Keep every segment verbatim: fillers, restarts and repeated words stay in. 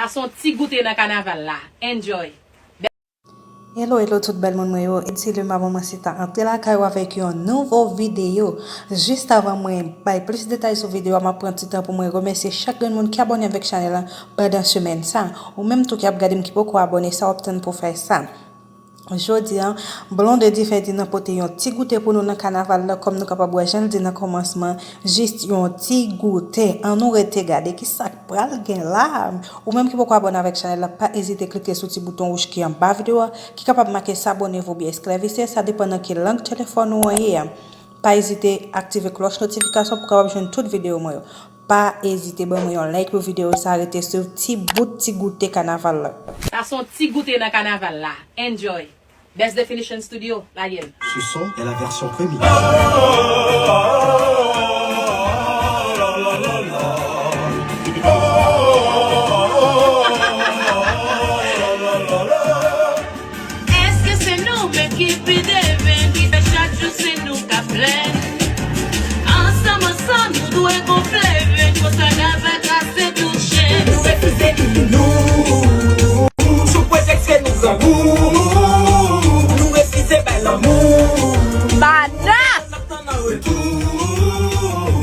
Sa se yon ti goute nan kanaval la. Enjoy! Hello, hello tout bèl moun mwen yo. It's Luma Maman Sita antre lakay ou avèk yon nouvo videyo. Jis avan mwen bay plis detay sou videyo a, m ap pran ti tan pou mwen remèsye chak grenn moun ki abòne avèk chanèl la pandan semèn sa. Ou menm tou ki ap gade m ki poko abòne, sa w ap tann pou fè sa. Jodi a, Blondedy fè di nan pote yon ti goute pou nou nan kanaval la, kòm nou kapab wè jan l di nan kòmansman, jis yon ti goute. Ann nou rete gade ki sa k pral gen la. Ou menm ki poko abòne avèk chanèl la, pa ezite klike sou ti bouton wouj ki anba videyo a, ki kapab make s'abonner oubyen esclaviser, sa depann nan ki lang telefòn ou an ye a. Pa ezite aktive klòch notifikasyon pou w kapab jwenn tout videyo mwen yo. Pa ezite ban mwen yon like pou videyo sa, rete swiv ti bout ti goute kanaval la. Sa se yon ti goute nan kanaval la. Enjoy! Best Definition Studio, lage l. Ce son est la version premium. Èske se nou menm ki pi deven, ki fè chak jou se nou k ap plenn? Ansanm, ansanm, nou dwe gonfle venn, konsa n ap kase tout chenn. Nou refize nou, nou, sou pretèks ke nou grangou. Nou refize bay lanmou. Bada! N ap tann an retou.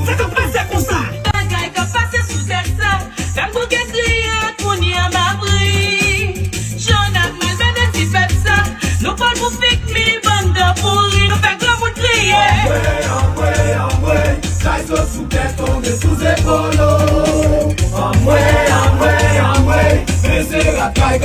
Sa k ap pase konsa? Bagay k ap pase sou tèt sa. Fè m bouke kriye kounye a m ap ri. Jan n ap malmennen ti pèp sa. Nou pran l pou fik mi bann dan pouri. Nou fè granmoun kriye. Anmwe, anmwe, anmwe. Chay sot sou tèt, tonbe sou zepòl ou. Anmwe, anmwe, anmwe. Men se rat kay.